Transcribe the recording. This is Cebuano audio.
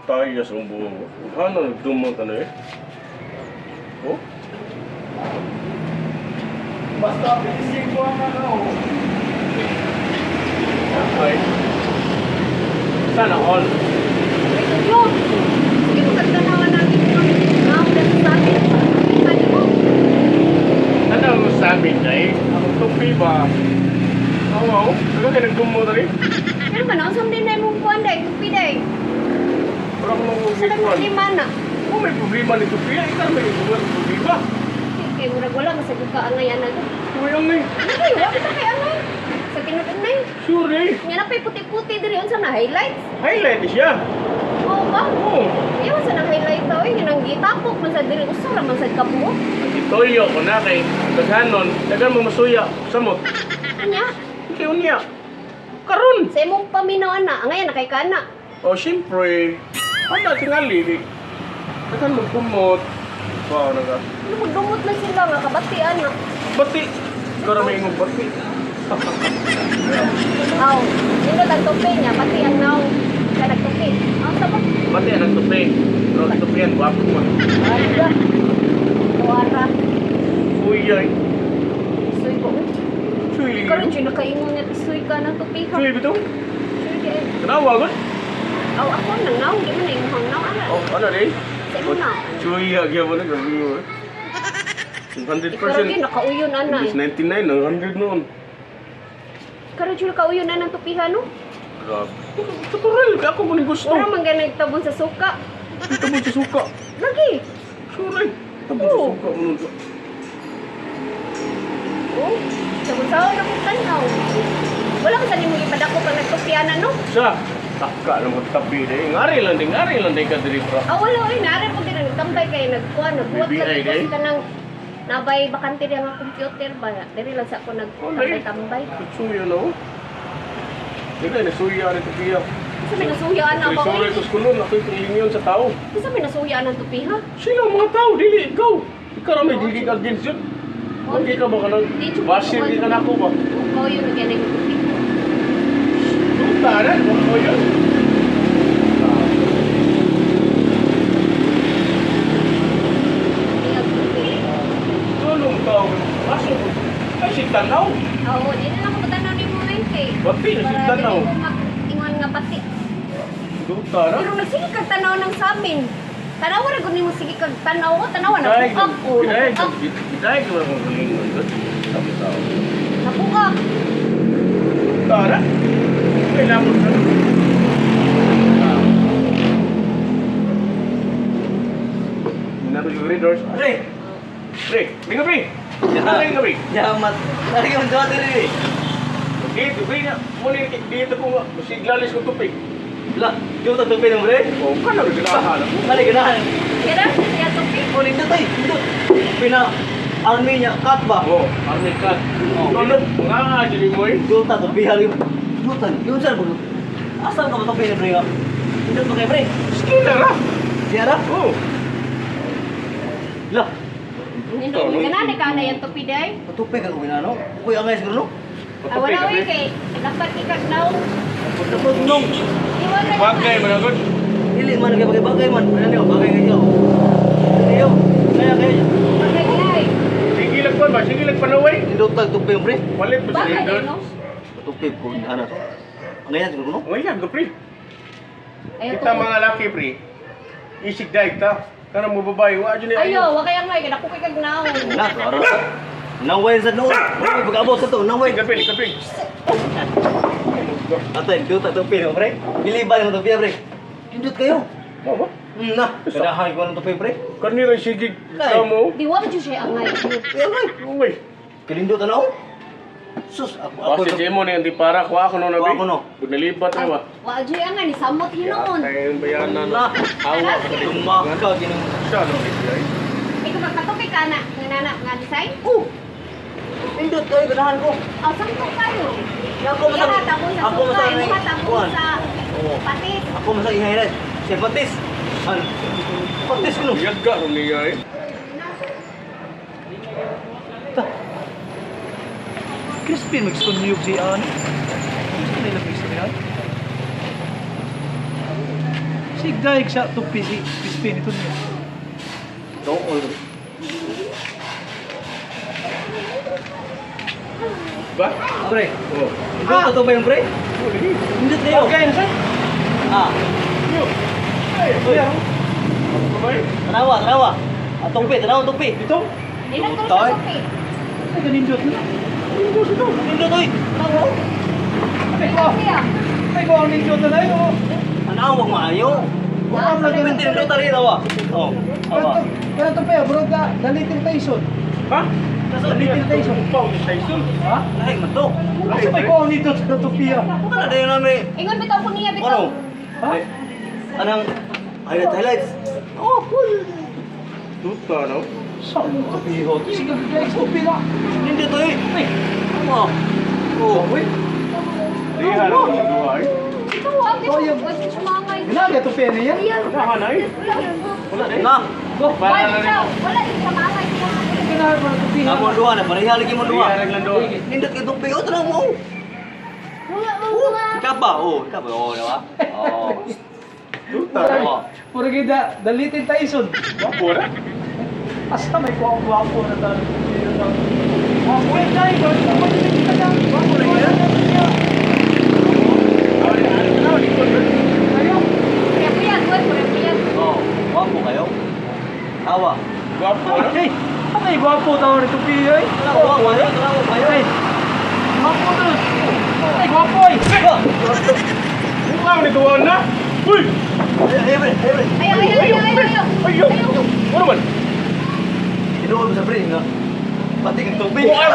Tayo sa buo. Ano nagdumot ano eh? Oh? Basta pinisig ko ang ano. Okay. Sana all. Ay, yun. Sige, magtanawan natin kung ano sa akin. Ano mo? Ano ang sabi niya eh? Ang tupi ba? Oo, oo. Ano kayo nagdumot rin? Pero man, ang din na imong kuwan day, tupi day. Wala ko nang Sa ugikuan. problema na. Kung may problema ni tupi, ikaw may problema. Kay murag wala masagod ka angay ana. Uy, ang eh. Ano kayo? Wala ka kay angay. Sa tinud-unay. Sure eh. Nga na pay puti-puti diri unsa na highlights. Highlight siya. Oo ba? Oo. Iwan sa nang highlight oy, nga nang gitapok man sa diri usa ra man sad kabuok. Itoyo ko na kay daghanon, daghan mo masuya samot. Nya, Kay unya. Karon. sa imong paminaw ana, angay na kay kana. Oh, siyempre. Ano tingali di. Daghan mo kumot. Wow, naga. Ano kung dumot na sila nga kabati ana. Bati. Karon may ingong bati. Aw, nindot ang tupi niya, pati ang naw. Ka nagtupi. Aw, sa ba? Bati ang tupi. Pero ang tupi yan, gwapo man. Ala. Tuara. Uy, ay. Isoy ko. Suy. Karon jud nakaingon nga isoy ka ng tupi ha. Suy bitaw. Suy di ay. Tanawa gud. Aw, ako nang naw, di man na imong naw ana. Oh, ano di? Sa imong naw. Suy, agya mo na grabe mo. Eh. 100%. Karon jud nakauyon ana. Imbis 99, ang 100 noon. Karon jud nakauyon ana ng tupi ha no. Grabe. Tutural, ako mo ni gusto. Wala man ganay tabon sa suka. Ito mo sa suka. Lagi. Sure eh. Ito mo sa Oo. suka mo nun. Oh, sabon sa na kong tanaw. Wala ka sa nimong ipadako pag nagtupian no? Sa, taka lang magtabi din. Ngari lang din ka diri bro. Ah, wala oy, naara po din nagtambay kay nagkuan, nagbuhat BBI, lang eh? kasi kanang nabay bakante diya nga computer ba. Diri lang sa ako nagtambay-tambay. Suya na oh. Di ka, nasuya rin tupiya. Kasi may nasuyaan na ba Sorry, oy? tos kulon, ako yung lingon sa tao. Kasi may nasuyaan ang tupi ha? Sila ang mga tao, dili ikaw. Ikaw na may dili ka against yun. Okay ka ba ka nang basir di ka na ako ba? Ikaw yung nagyanay ko tupi. Punta na, huwag ko yun. Iyag tupi. Tulong tao, kaso, ay si Tanaw. Oo, di na lang ko tanaw ni mo eh kay. Bati na si Para Tanaw. dili ko ingon nga bati. Duta na. Pero nagsige kag tanaw ng samin. Tanawa ra gud nimo sige kag tanaw ko, tanawa na Giday, buak ko. giday, Nabuak. giday, ko lang kung lingon doon. Sabi tao. Nabuak. Tara. Kailangan na. Minato yung readers. Pre! Pre, bingo pre. Ano pre? Yamat. Lagi mo dito diri. Dito, pre na. Muna dito ko nga. Siglalis ko tupig. La, di mo tagtupi ng pre? Oh, kana rin ganahan ako. Kali ganahan. Kaya siya tupi. Oh, nindot ay, nindot. Pina army niya cut ba? Oh, army cut. Oh. Ano? Nga nga, dili mo eh. Duta to bihar yung duta. Yun saan mo? Asa ka ba tupi ng pre nga? Nindot ba kay pre? Skinner ah. Siyara? Oh. La, Nindot kana ka na yung tupi day. tupi ka ko ginano. Kuy angay siguro no? Ah, wala oy kay dapat ikag naw. Tapos nung Iwan ra. Bagay, mga god. dili man kay bagay bagay man. Ano niyo bagay kayo. Niyo. Kaya kaya. Bagay day. Sige lang pa ba? Sige lang panaway. Nindot tag tupi pre. Palit pa sa Bagay day nindot. no. Tupi ko ana to. Angay siguro no? Ngayon, go pre. Ayaw Kita mga laki pre. Isig daig ta. Kana mo babae, wa jud ni Ayo, wa kay angay kay dako kay kag naw. Na, ara. Naway sa noon. Uy, pag-abot sa to, naway. Kapil, kapil. Atay, duta tupi no, pre. Biliban mo tupi, pre. Indot kayo. Mo ba? Na. Ganahan ko ng tupi, pre. Kanira sigig Kay. kamo. Di wa ba jud siya angay. Kaya ngay. Uy. Kalindot ano? Sus, ako ako. Basta si mo na yung di para ko ako no nabi. Ako no. Bunalibat na ba? Wa jud angay ni samot hinuon. Tayo bayanan Na. na. Awa ka din. Lumaka ginang. Siya no ay. Ikaw magkatupi ka na nga nana nga design? Oh. Indot kayo ganahan ko. Aw sampo kayo. Ako man Iya, tabon sa ako man suka, sa imuha tabon kuan. sa Oo. patis. Ako man sa ihahiray. Siya patis. An. Patis ko no. Yagga ro niya eh. Ta. Crispin magskonyog si ani. Gusto nila crispin ay. Sigdaig sa tupi si Crispin ito niya. Dool. Ba? Pre, Oh. hindi to ba yung pre? Hindi tayo. Okay na sir. Ah, Yo. Ay, Uy, ano? kamay. tanawa, tanawa. Ah, tungpi, tanawa tungpi. Ito? Nindot ko Tay. siya tupi. Ay, ganindot na. Nindot ito. Nindot oy. Tanawa. Ay, ko. Siya. Ay, ko ang nindot na yun. Oh. Tanawa maayo. Wala na Pwede nindot tali tawa. Oh. Awa. Pero ito pa, bro, da, the Little Tyson. Ha? The Little Tyson. Upaw ni Tyson. Ha? Lahi man to. Asa may ko ang nindot sa tupi ah? Wala na yun namin. Ingon bitaw ko niya bitaw. Ano? Ha? Anang highlight highlights. Oh, Tuta, no? Saan mo tupi ho? Sige, tupi na. nindot oy. Ay. Oh. Oh. Uy, Diha na ang duha, eh. Ito, ang Oh, di siya mangay. ginaga tupi na yan. Wala na, eh. Wala na, eh. Na. Go. Wala siya, wala din siya maangay. Ginaga mo na tupi. Amo duha na pareha lagi mo duha. Diha lang duha. Nindot kay tungpi. Oh, tanawa mo. Wala, wala. Ikaw ba? Oh, ikaw ba? Oh, diba? Oh. Tuta. Oh. Puro gida, the Little Tyson. Wapo na. Asa may ko ang gwapo na dali. Gwapo eh, dahil. Gwapo na yan. Awali, ano, likod, eh. Ayaw. Kuya, kuya, kuya, kuya, kuya. Oh, gwapo kayo. Awa. Gwapo na. Ay, ay, gwapo tao ni tupi ay. Tanawa, wala. Tanawa kayo. Ay, gwapo to. Ay, gwapo ay. Wah. Bukaw ni duha na. Uy! Ay, ay, pre, ay, pre. Ayaw, ayaw, ayaw, ayaw, ayaw. Ayaw! Ano man? Tinuod mo sa pre nga. Pati kang tubig. Bukaw!